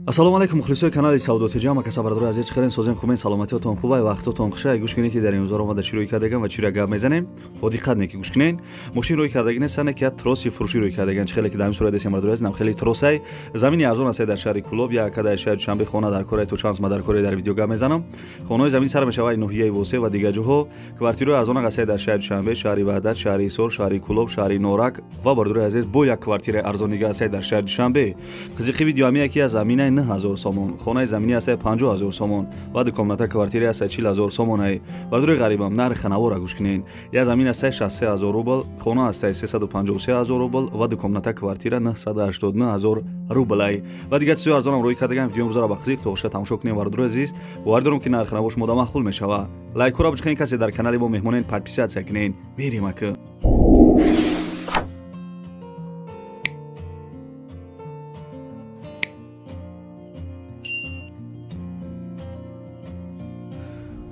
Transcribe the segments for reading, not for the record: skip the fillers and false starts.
Ассалому алайкум мухлисои канали Савдотиҷа. Ма каса бародарои азиз, хелен созем, хубен, саломатиятон хубай, вақтотон хушай. Гӯш кунед, ки дар ин рӯзҳо омада чӣ рӯй кардаган ва чиро гап мезанем. Бо диққат не ки гӯш кунед. Мошин рӯй кардаги нестане, ки троси фурӯшӣ рӯй кардаган. Чӣ хеле ки дар ин сурат десем, бародарои азиз, нам хеле тросай. Замини арзон аст дар шаҳри Кулоб, як дар шаҳри Душанбе хона дар кораи то чанд сма дар кораи дар видео гап мезанам. Хонаҳои замин сар мешавад ноҳияи Восе ва дигар ҷоҳо. Квартираҳои арзон аст дар шаҳри Душанбе, шаҳри Ваҳдат, шаҳри Ҳисор, шаҳри Кулоб, шаҳри Норак ва бародарои азиз, бо як квартираи арзон дига аст дар шаҳри Душанбе. Қизиқи видео ҳамия ки аз заминаи 9000 сомон, хонаи заминӣ аст 50000 сомон ва ду комната квартира аст 40000 сомонай. Бародарои ғарибам, нархи навора гӯш кунед. Як замин аст 63000 рубл, хона аст 353000 рубл ва ду комната квартира 989000 рублай. Ва дигар чизҳои арзонам рӯй кардагам. Видео имрӯзаро ба қизиқ то охир тамошо кунед, бародарои азиз. Бовар дорам, ки нархи наво шумо маъқул мешавад. Лайкҳоро бичиқен, касе дар канали мо меҳмонен, подписаться кунед. Мерим ака.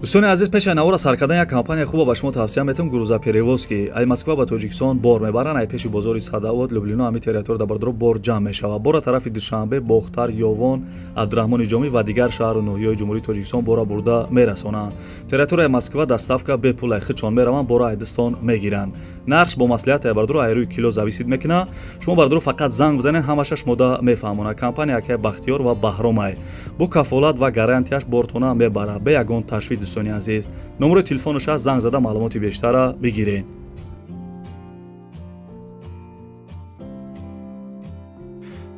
Дӯстони азиз, пеш аз навора сар кардан як компания хуба ба шумо тавсия метавам, грузоперевозки. Ай Москва ба Тоҷикистон бор мебаранд, ай пеши бозори Садовод, Люблино, ҳами территория дар бардоро бор ҷамъ мешавад. Бора тарафи Душанбе, Бохтар, Ёвон, Абдураҳмони Ҷомӣ ва дигар шаҳру ноҳияҳои Ҷумҳурии Тоҷикистон бора бурда мерасонанд. Территорияи Москва доставка бепул, ай худшон мераванд, бора ай дастон мегиранд. Нархш бо маслиҳат ай бардоро ай рӯи кило зависит мекунад. Шумо бардоро фақат занг бизанед, ҳамаша шумода мефаҳмонад. Компания акай Бахтиёр ва Баҳромай. Бо кафолат ва гарантияш бортона мебарад, бе ягон ташвиш. Дӯстони азиз, номерои телефонаш аст, занг зада маълумоти бештарра бигиред.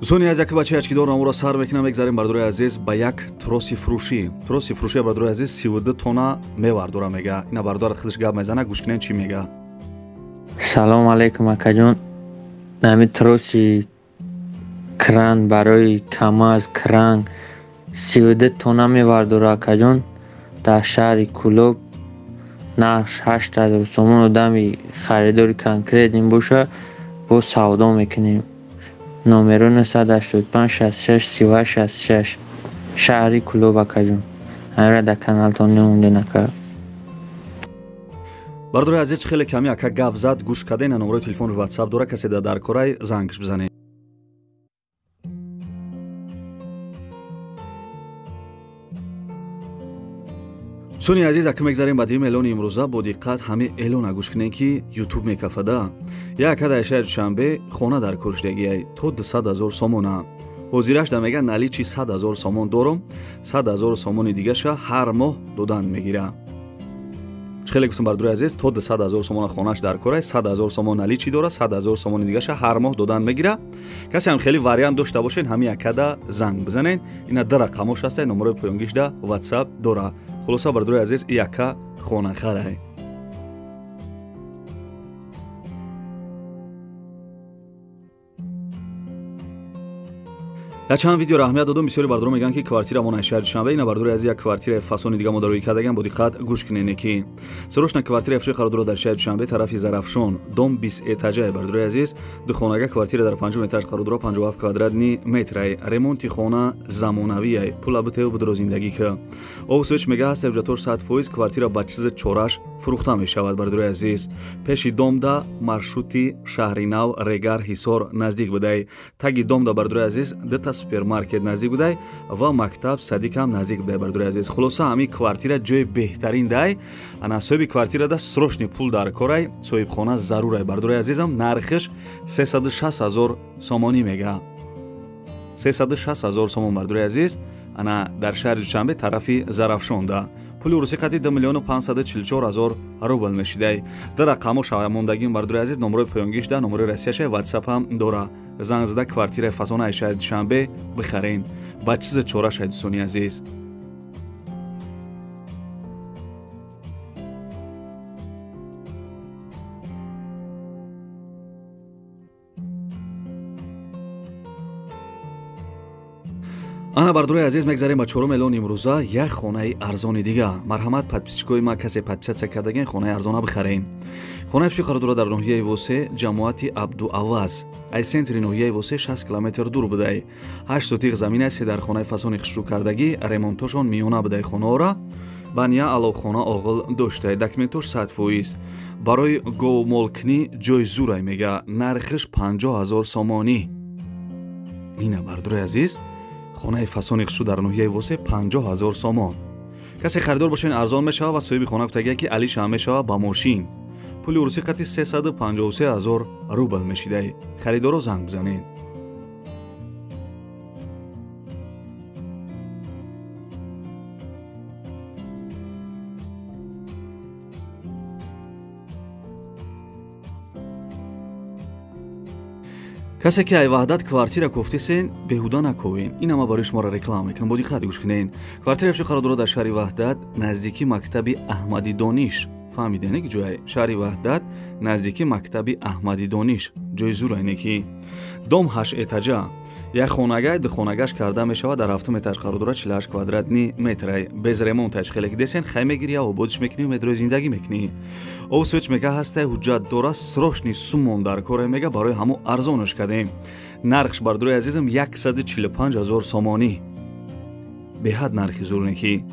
Дӯстони азиз, яке бачаи ачкидор наморо сар мекунам. Мегзарем, бародарои азиз, ба як троси фурӯшӣ. Троси фурӯшӣ, бародарои азиз, 32 тонна мевардора мега. Ина бародар худаш гап мезана, гӯш кунед чӣ мега. Салом алайкум, акаҷон. Ҳамин троси кран барои КамАЗ кран 32 тонна мевардора, акаҷон. Дар шаҳри Кулоб нархш 8000 сомон. Одами харидори конкретный боша, бо савдо мекунем. Номеро 985 66 38 66, шаҳри Кулоб, акаҷон. Ҳамира дар каналтон намонде ака. Бародарои азиз, хеле ками ака гап зад, гӯш карден. Номерои телефони WhatsApp дора, касе дар корай зангш бизанед. Дӯстони азиз, ака мегзарем ба дим эълони имрӯза. Бо диққат ҳамаи эълона гӯш кунед, ки ютуб мекафада. Як ака дар шаҳри Душанбе хона дар куршдагиай то 200 000 сомона. Ҳозираш да мега наличи 100 000 сомон дорам, 100 000 сомони дигаша ҳар моҳ додан мегира. Хеле гуфтам, бародарои азиз, то 200 000 сомона хонаш дар корай, 100 000 сомон наличи дора, 100 000 сомони дигаша ҳар моҳ додан мегира. Касе ҳам хеле вариант дошта бошед, ҳамин акада занг бизанед. Ина дар рақамош ҳаста, номерои поёнгишда WhatsApp дора. Хулоса, бародарои азиз, и ака хонахарай. Як чанд видео раҳмият додум. Бисёри бародарон мегӯянд, ки квартира мо шаҳри Душанбе. Ина, бародарои азиз, як квартираи фасони дига мо дар рӯй кардагам, бо диққат гӯш кунед, ки срочно квартираи фурӯши қарор дорад дар шаҳри Душанбе, тарафи Зарафшон, дом 20 этажа. Бародарои азиз, духонага квартира дар панҷум этаж қарор дорад, 57 квадратный метрай. Ремонти хона замонавиай, пула битеву будро зиндагӣ ка. Овсвеч мега ҳаст, ҳуҷҷатош 100%. Квартира ба чизи чораш фурӯхта мешавад, бародарои азиз. Пеши домда маршрути шаҳри Нав, Регар, Ҳисор наздик будай. Таги домда, бародарои азиз, дута супермаркет наздик будай ва мактаб, садик ҳам наздик будай, бародарои азиз. Хулоса, ҳамин квартира ҷои беҳтарин дай. Ана соҳиби квартирада срочный пул дар корай, соҳибхона зарурай, бародарои азизам. Нархиш 360 000 сомонӣ мега, 360 000 сомон, бародарои азиз. Ана дар шаҳри Душанбе, тарафи Зарафшонда, пули русӣ қати 2 544 000 рубл мешидай. Дар рақамо шавамондагим, бародарои азиз, номерои поёнгишда номерои Россияша, WhatsApp ҳам дора. Занг зада квартираи фасонаи шаҳри Душанбе бихарен ба чизи чорашай, дӯстони азиз. Ана, бародарои азиз, мегзарем ба чорум эълони имрӯза, як хонаи арзони дига. Марҳамат, подписчикои ма, касе подписаться кардаген, хонаи арзона бихарем. Хонаи фурӯши қарор дорад дар ноҳияи Восе, ҷамоати Абдуаваз. Ай центри ноҳияи Восе 60 километр дур будай. 8 сотиқ замин аст дар хонаи фасони хушрӯ кардагӣ, ремонтошон миёна будай. Хонаора баня, аловхона, оғил доштай. Документош 100%. Барои говмолкунӣ ҷои зурай мега. Нархиш 50 000 сомонӣ. Ина, бародарои азиз, Хонаи фасони хусу дар ноҳияи Восе 50 000 сомон. Касе харидор бошен арзон мешава ва соҳиби хона гуфтагия ки алиш ҳам мешава ба мошин. Пули урусӣ қати 353 000 рубл мешидай. Харидоро занг бизанед. Касе ки ай Ваҳдат квартира кофтесен, беҳуда наковен. Ин ҳама барои шуморо реклама мекунам, бо диққат гӯш кунед. Квартира ефшо қарор дорад дар шаҳри Ваҳдат, наздики мактаби Аҳмади Дониш. Фаҳмидем, ки ҷоя шаҳри Ваҳдат, наздики мактаби Аҳмади Дониш. Ҷои зур айне ки дом 8 этажа. Як хонагай ду хонагаш карда мешавад, дар ҳафтум этаж қарор дорад, 48 квадратни метрай. Без ремонт ай хеле ки десен хай мегири, ободиш мекунӣ, медрои зиндагӣ мекунӣ. Об свеч мега ҳастай, ҳуҷҷат дора, срочный сумон дар коре мега, барои ҳамо арзонаш кардем. Нархш бардорои азизам 145 000 сомонӣ. Беҳад нархи зур неки.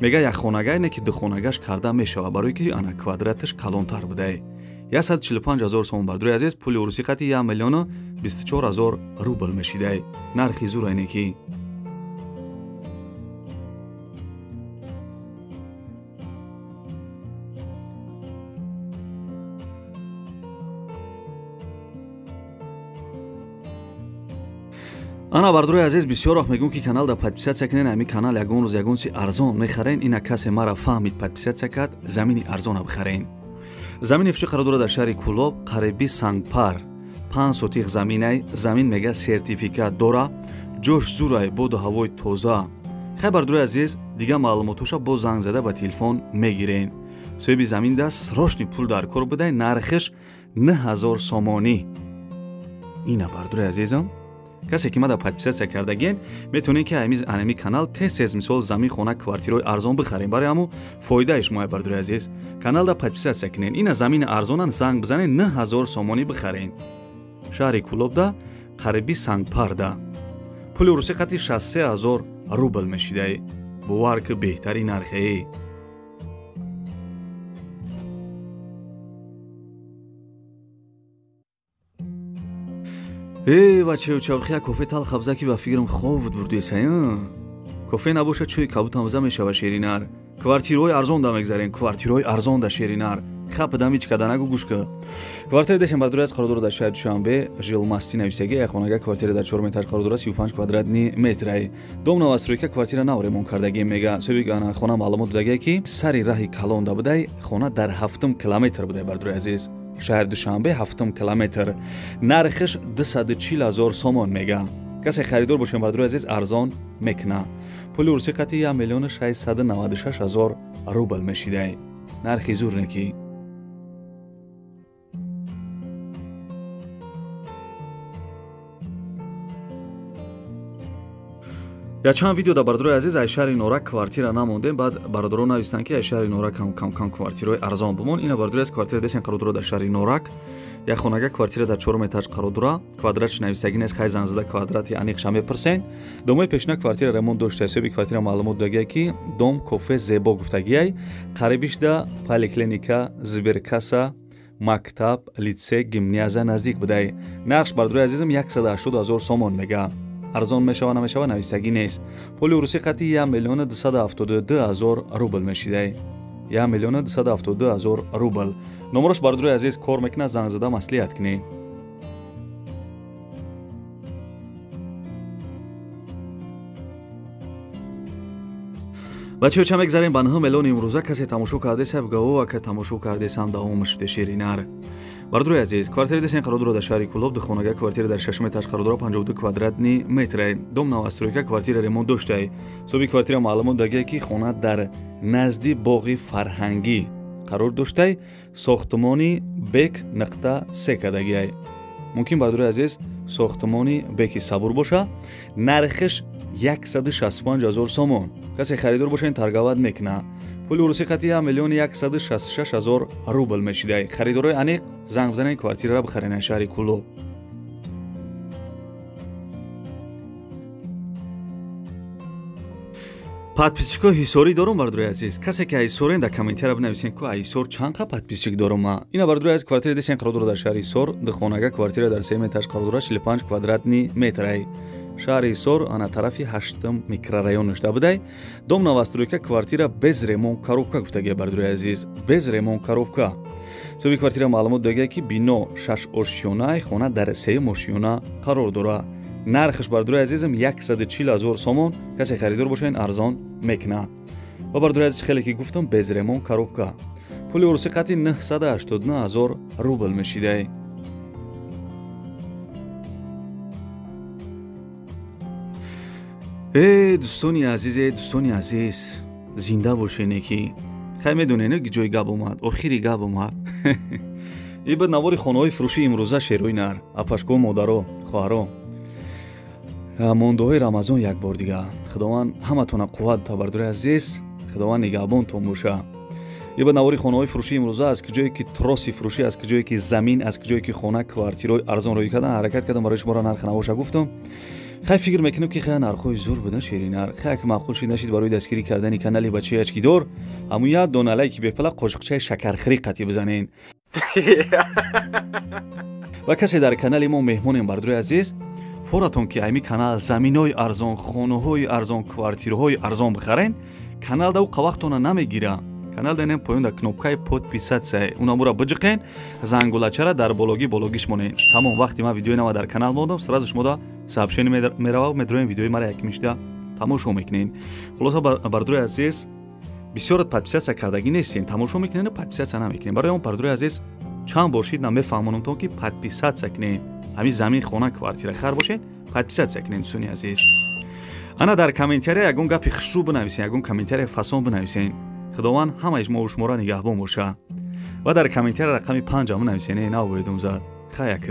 Мега як хонагай не ки ду хонагаш карда мешавад, барои ки ана квадраташ калонтар будай. 145 000 сомон бардорои азиз, пули урусӣ қати 1 миллиону 24 000 рубл мешидай. Нархи зур айне ки. Ана бардорои азиз, бисёр вақт мегӯм ки канал да подписаться кунен, ҳамин канал ягон рӯз ягон чи арзон мехарен. Ина касе мара фаҳмид, подписаться кард, замини арзона бихарен. Замини фиши қарор дорад дар шаҳри Кулоб, қариби Сангпар. 5 сотих заминай, замин мега сертификат дора, ҷош зурай, боду ҳавои тоза. Хай бардорои азиз, дига маълумотоша бо занг зада ба телефон мегирен. Соҳиби замин даст срочный пул дар кор будай, нархиш 9000 сомонӣ. Ина бардорои азизам, касе ки мада подписаться кардаген, метавонед ки анами канал тез-тез мисол замин, хона, квартираҳои арзон бихарем. Барои ҳамун фоидаи шумо бардорои азиз, каналда подписаться кунед. Ина замини арзонан занг бизанед, 9000 сомонӣ бихарен. Шаҳри Кулобда, қариби Сангпарда. Пули урусӣ қати 63 000 рубл мешидай. Бовар ки беҳтари нархе. Эй, бачаё, чавхия кофе талха бза ки ба фикрам хоб буд бурдесай. Кофе набошад, чӯи кабутам бза мешава шеринар. Квартираҳои арзон да мегзарем, квартираҳои арзон да шеринар. Хап дами чикада нагу гӯш ка. Квартира дешем бардори аз қарор дорад дар шаҳри Душанбе, Жилмасти нависаги, як хонага квартира дар 4 метр қарор дорад, 35 квадратни метрай. Дом новостройка, квартира нав ремонт кардаги мега. Соҳиби хона маълумот додаги ки сари раҳи калон да будай, хона дар 7 километр будай бардори азиз. Шаҳри Душанбе 7 километр. Нархиш 240 000 сомон мега. Касе харидор бошем бардори азиз, арзон мекуна. Пули урусӣ қати 1 миллиону 696 000 рубл мешидай. Нархи зур неки. Я чанд видео да бардорои азиз ай шаҳри Норак квартира намондем, баъд бародарон навистанд ки ай шаҳри Норак ҳам кам-кам квартираҳои арзон бимон. Ина бардорои аз квартира десен қарор дорад дар шаҳри Норак. Як хонага квартира дар 4 метр қарор дорад. Квадратш нависагӣ нест, хай занг зада квадрати аниқша мепурсен. Домои пешина квартира ремонт дошта. Ҳисоби квартира маълумот додагия ки дом кофе зебо гуфтагиай. Қарибишда поликлиника, сберкасса, мактаб, литсей, гимназия наздик будай. Нархш бардорои азизам 180 000 сомон мега. Арзон мешава намешава нависагӣ нест. Пули урусӣ қати 1 миллиону 272 000 рубл мешидай. 1 миллиону 272 000 рубл. Номерош бардорои азиз кор мекунад, занг зада маслиҳат кунед. Бачаё, ча мегзарем ба 9 миллион имрӯза. Касе тамошо кардеса бигӯ, ака тамошо кардесам, давомаш шуде ширинар. Бардорои азиз, квартира десен қарор дорад дар шаҳри Кулоб, ду хонага квартира дар 6 метр қарор дорад, 52 квадратни метрай. Дом новостройка, квартира ремонт доштай. Соҳиби квартира маълумот додагия ки хона дар назди боғи фарҳангӣ қарор доштай, сохтмони бек нуқта се кардагиай. Мумкин бардорои азиз сохтмони беки сабур боша. Нархиш 165 000 сомон. Касе харидор боша, ин торговать мекуна. Пули урусӣ қати 1 миллиону 166 000 рубл мешидай. Харидорои аниқ занг бизанед, квартираро бихарен шаҳри Кулоб. Подписчикои ҳисорӣ дорум бардорои азиз. Касе ки ҳисорен дар комментария бинависен ку ҳисор чанд қа подписчик дорум ма. Ина бардорои азиз, квартира десен қарор дорад дар шаҳри Ҳисор, ду хонага квартира дар 3 метр қарор дорад, 45 квадратни метрай. Шаҳри Ҳисор, ана тарафи 8 микрорайон нушта будай. Дом новостройка, квартира без ремонт, коробка гуфтагия, бардори азиз, без ремонт, коробка. Соҳиби квартира маълумот додагия, ки бино 6 ошёнай, хона дар 3 ошёна қарор дорад. Нархаш, бардори азизам, 140 000 сомон. Касе харидор бошад, арзон мекунад. Ва, бардори азиз, хеле ки гуфтам, без ремонт, коробка. Пули урусӣ қати 989 000 рубл мешидай. Э, дӯстони азиз, э, дӯстони азиз, зинда бошене ки хай медонед, ки ҷои гап омад, охири гап омад. И бад навори хонаҳои фурӯши имрӯза, шерои нар, апашко, модаро, хоҳаро, мондаҳои Рамазон як бор дига Худованд ҳаматона қувват та, бардори азиз, Худованд нигаҳбонтон боша. И бад навори хонаҳои фурӯши имрӯза, аз куҷое ки троси фурӯшӣ, аз куҷое ки замин, аз куҷое ки хона, квартираҳои арзон рӯй кардан, ҳаракат кардам, барои шуморо нархи навоша гуфтам. Хай, фикр мекунам, ки хай нархҳои зур будан, шеринар. Хай, ки маъқул шид, нашид, барои дастгирӣ кардани канали бачаи очкидор ҳамун як дона лайки бепала, қошиқчаи шакархӯрӣ қатӣ бизанен. Ва касе дар канали мо меҳмонем, бардори азиз, форатон ки ами канал заминои арзон, хонаҳои арзон, квартираҳои арзон бихарен, канал да ӯ вақтона намегира. Канал данем поён да кнопкаи подписаться, унамура биҷиқен, зангулачара дар бологӣ бологиш монен. Тамом, вақти ман видеои нава дар канал мондам, сразу шумо да сообщение мерава, медроем, видеои мара якмишда тамошо мекунен. Хулоса, бардори азиз, бисёр подписаться кардагӣ нестен, тамошо мекунен, подписаться намекунен. Барои он, бардори азиз, чанд бор шид намефаҳмонам, ки подписаться кунен. Ҳамин замин, хона, квартира хар бошед, подписаться кунен, дӯстони азиз. Ана дар комментария ягон гапи хушрӯ бинависен, ягон комментария фасон бинависен. Худованд ҳамаи шумо шуморо нигаҳбон боша. Ва дар комментария рақами 5 бинависен. Э, навбоедум зад. Хаяк.